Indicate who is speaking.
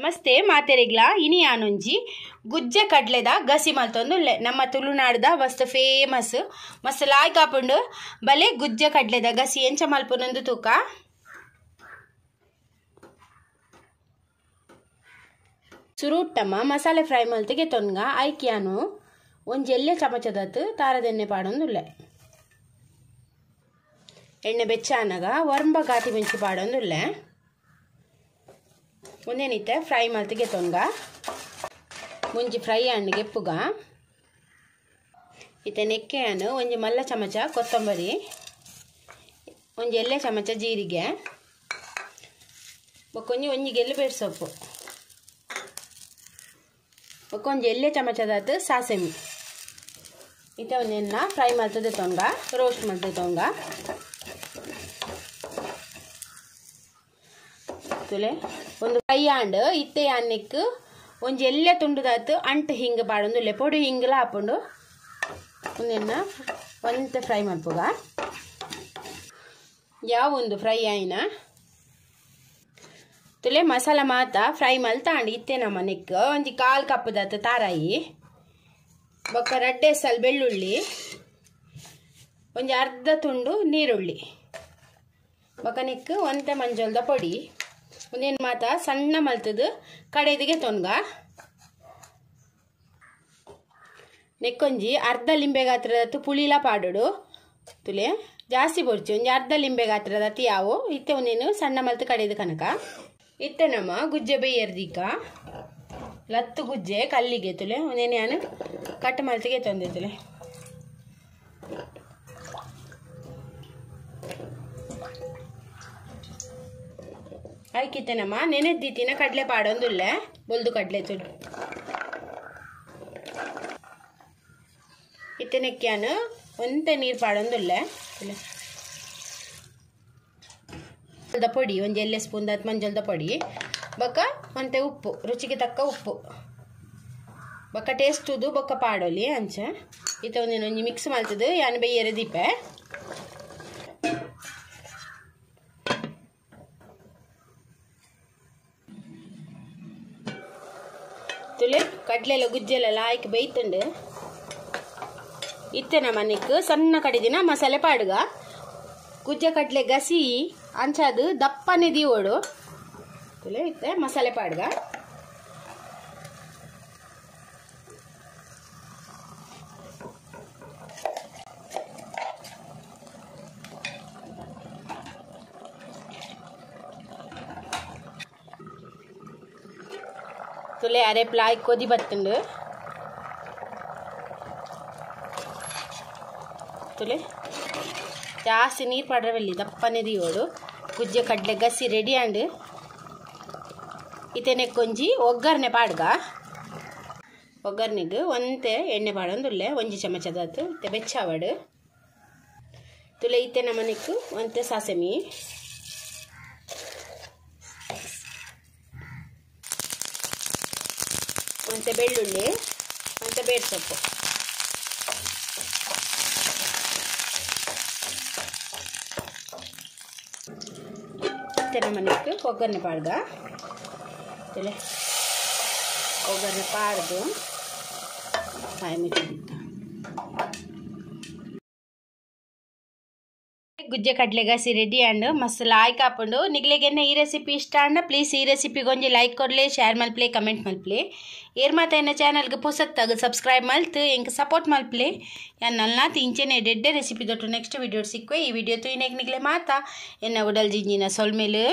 Speaker 1: ನಮಸ್ತೆ ಮಾತೆರಿಗ್ಲಾ ಇನಿ ಆನುಂಜಿ ಗುಜ್ಜೆ ಕಡ್ಲೆದ ಗಸಿ ಮಲ್ತೊಂದುಲ್ಲೆ ನಮ್ಮ ತುಳುನಾಡುದ ಮಸ್ತ್ ಫೇಮಸ್ ಮಸ್ತ್ ಲಾಯ್ಕ್ ಆಪುಂಡು ಬಲೆ ಗುಜ್ಜೆ ಕಡ್ಲೆದ ಗಸಿ ಎಂಚ ಮಲ್ಪುನಂದು ತೂಕ ಸುರುಟ್ಟಮ್ಮ ಮಸಾಲೆ ಫ್ರೈ ಮಲ್ತಿಗೆ ತೊನ್ಗ ಐಕ್ಯಾನು ಒಂಜಿ ಎಲ್ಯ ಚಮಚದತ್ತು ತಾರದೆಣ್ಣೆ ಪಾಡೊಂದುಲ್ಲೆ ಎಣ್ಣೆ ಬೆಚ್ಚ ಆನಗ ಒರಂಬ ಗಾತಿ ಮೆಂಚಿ ಪಾಡೊಂದುಲ್ಲೆ ಒಂದೇನಿತ್ತೆ ಫ್ರೈ ಮಲ್ತಿಗೆ ತೊನ್ಗ ಮುಂಜಿ ಫ್ರೈ ಹಣ್ಣಿಗೆ ಎಪ್ಪುಗ ಇತ್ತೆ ನೆಕ್ಕೆಯನ್ನು ಒಂಜಿ ಮಲ್ಲ ಚಮಚ ಕೊತ್ತಂಬರಿ ಒಂಜಿ ಎಲ್ಯ ಚಮಚ ಜೀರಿಗೆ ಬೊಕ್ಕೊಂಜಿ ಒಂಜಿ ಗೆಲ್ಲು ಬೇಡ್ ಸೊಪ್ಪು ಬೊಕ್ಕೊಂಜಿ ಎಲ್ಯ ಚಮಚದಾತು ಸಾಸೆಮಿ ಇತ್ತೆ ಒಂದೆನ್ನ ಫ್ರೈ ಮಲ್ತದೆ ತೊಂಗ ರೋಸ್ಟ್ ಮಲ್ತದೆ ತೊಂಗ ತುಲೆ ಒಂದು ಫ್ರೈ ಆಂಡ್ ಇತ್ತೆ ಅನ್ನಕ್ಕೆ ಒಂಜಿ ಎಲ್ಯ ತುಂಡುದಾತು ಅಂಟು ಹಿಂಗೆ ಪಾಡೊಂದುಲ್ಲೆ ಪೊಡಿ ಹಿಂಗೆಲ್ಲ ಹಾಕೊಂಡು ಒಂದೆನ್ನ ಒಂತೆ ಫ್ರೈ ಮಲ್ಪುಗ ಯಾವ ಒಂದು ಫ್ರೈ ಆಯ್ನ ತುಲೆ ಮಸಾಲ ಮಾತ ಫ್ರೈ ಮಲ್ತಾಂಡ್ ಇತ್ತೆ ನಮ್ಮ ನೆಕ್ ಒಂಜಿ ಕಾಲು ಕಪ್ಪುದಾತು ತಾರಾಯಿ ಬೊಕ್ಕ ರಡ್ಡೆ ಸಲ್ ಬೆಳ್ಳುಳ್ಳಿ ಒಂಜಿ ಅರ್ಧ ತುಂಡು ನೀರುಳ್ಳಿ ಬೊಕ್ಕ ನೆಕ್ ಒಂತೆ ಮಂಜೊಲ್ದ ಪೊಡಿ ಒಂದೇನು ಮಾತ ಸಣ್ಣ ಮಲ್ತದು ಕಡೆದಿಗೆ ತೊನ್ಗ ನೆಕ್ಕೊಂಜಿ ಅರ್ಧ ಲಿಂಬೆ ಗಾತ್ರದತ್ತು ಪುಳಿಲ ಪಾಡೋಡು ತುಲೆ ಜಾಸ್ತಿ ಬೊರ್ಚಿ ಒಂಜಿ ಅರ್ಧ ಲಿಂಬೆ ಗಾತ್ರದತ್ತು ಯಾವು ಇತ್ತೆ ಒಂದೇನು ಸಣ್ಣ ಮಲ್ತು ಕಡೆದು ಕನಕ ಇತ್ತೆ ನಮ್ಮ ಗುಜ್ಜೆ ಬೇಯರ್ದಿಕ್ಕ ಲತ್ತು ಗುಜ್ಜೆ ಕಲ್ಲಿಗೆ ತುಲೆ ಒಂದೇನು ನಾನು ಕಟ್ ಮಲ್ತಿಗೆ ತೊಂದೆ ತುಲೆ ಐಕಿತ್ತೆ ನಮ್ಮ ನೆನೆದ್ದಿತ್ತಿನ ಕಡಲೆ ಪಾಡೊಂದುಲ್ಲೆ ಬೊಲ್ದು ಕಡಲೆ ತುಳು ಇತ್ತೆ ನೆಕ್ಕ್ಯಾನು ಒಂತೆ ನೀರು ಪಾಡೊಂದುಲ್ಲೆ ಪೊಡಿ ಒಂಜಿ ಎಲ್ಯ ಸ್ಪೂನ್ ದಾತ್ ಮಂಜೊಲ್ದ ಪೊಡಿ ಬೊಕ್ಕ ಒಂತೆ ಉಪ್ಪು ರುಚಿಗೆ ತಕ್ಕ ಉಪ್ಪು ಬೊಕ್ಕ ಟೇಸ್ಟುದು ಬೊಕ್ಕ ಪಾಡೊಲಿ ಅಂಚ ಇತ್ತೆ ಒಂದೇನು ಒಂಜಿ ಮಿಕ್ಸ್ ಮಲ್ತದು ಯಾನ್ ಬೇಯರೆ ದೀಪೆ ತುಲೆ ಕಡಲೆಲ್ಲ ಗುಜ್ಜೆಲ್ಲ ಲಾಯ್ಕ್ ಬೇಯ್ತುಂಡು ಇತ್ತೆ ನಮ್ಮ ಸಣ್ಣ ಕಡಿದಿನ ಮಸಾಲೆ ಪಾಡುಗ ಗುಜ್ಜೆ ಕಡಲೆ ಗಸಿ ಅಂಚಾದು ದಪ್ಪನೆ ದೀವೋಡು ತುಲೆ ಇತ್ತೆ ಮಸಾಲೆ ಪಾಡುಗ ತುಲೆ ಅರೆ ಪ್ಲಾಯ್ ಕೊದಿ ಬತ್ತುಂಡು ತುಲೆ ಜಾಸ್ತಿ ನೀರು ಪಾಡ್ರವೆಲ್ಲಿ ದಪ್ಪನೆ ದೀವೋಡು ಗುಜ್ಜೆ ಕಡಲೆ ಗಸಿ ರೆಡಿ ಆಂಡ್ ಇತ್ತೆ ಕೊಂಜಿ ಒಗ್ಗರಣೆ ಪಾಡ್ಗ ಒಗ್ಗರಣೆಗೆ ಒಂತೆ ಎಣ್ಣೆ ಪಾಡೊಂದುಲ್ಲೆ ಒಂಜಿ ಚಮಚದಾತು ಇತ್ತೆ ಬೆಚ್ಚಾವಡು ತುಲೆ ಇತ್ತೆ ನಮ್ಮನೆಕ್ಕು ಒಂತೆ ಸಾಸೆಮಿ ಒಂತೆ ಬೆಳ್ಳುಳ್ಳಿ ಒಂತೆ ಬೇಡ್ ಸೊಪ್ಪು ಇತ್ತೆ ನಮ್ಮನೆಗೆ ಒಗ್ಗರಣೆ ಪಾಡ್ಗ ತುಲೆ ಒಗ್ಗರಣೆ ಪಾಡ್ದು ಬಾಯಿ ಮುಚ್ಚಿದ್ದ ಗುಜ್ಜೆ ಕಡಲೆ ಗಸಿ ರೆಡಿ ಆಂಡ್ ಮಸ್ತ್ ಲಾಯ್ಕ್ ಆಪುಂಡು ನಿಗ್ಲೆಗೆನ್ನ ಈ ರೆಸಿಪಿ ಇಷ್ಟ ಅಂಡ ಪ್ಲೀಸ್ ಈ ರೆಸಿಪಿಗೆ ಒಂಜಿ ಲೈಕ್ ಕೊಡ್ಲೆ ಶೇರ್ ಮಲ್ಪ್ಲೆ ಕಮೆಂಟ್ ಮಲ್ಪ್ಲೆ ಏರ್ ಮಾತ ಎನ್ನ ಚಾನಲ್ಗೆ ಪೊಸತ್ತಾಗ ಸಬ್ಸ್ಕ್ರೈಬ್ ಮಲ್ತು ಎಂಕ್ ಸಪೋರ್ಟ್ ಮಲ್ಪ್ಲೆ ಯಾನ್ ನಲ್ನಾತ್ ಇಂಚೆನೆ ಡೆಡ್ಡೆ ರೆಸಿಪಿ ದೊಟ್ಟು ನೆಕ್ಸ್ಟ್ ವಿಡಿಯೋ ಸಿಕ್ಕುವೆ ಈ ವಿಡಿಯೋ ತುಯ್ನೆಗ್ ನಿಗ್ಲೆ ಮಾತಾ ಎನ್ನ ಉಡಲ್ ಜಿಂಜಿನ ಸೊಲ್ಮೇಲು.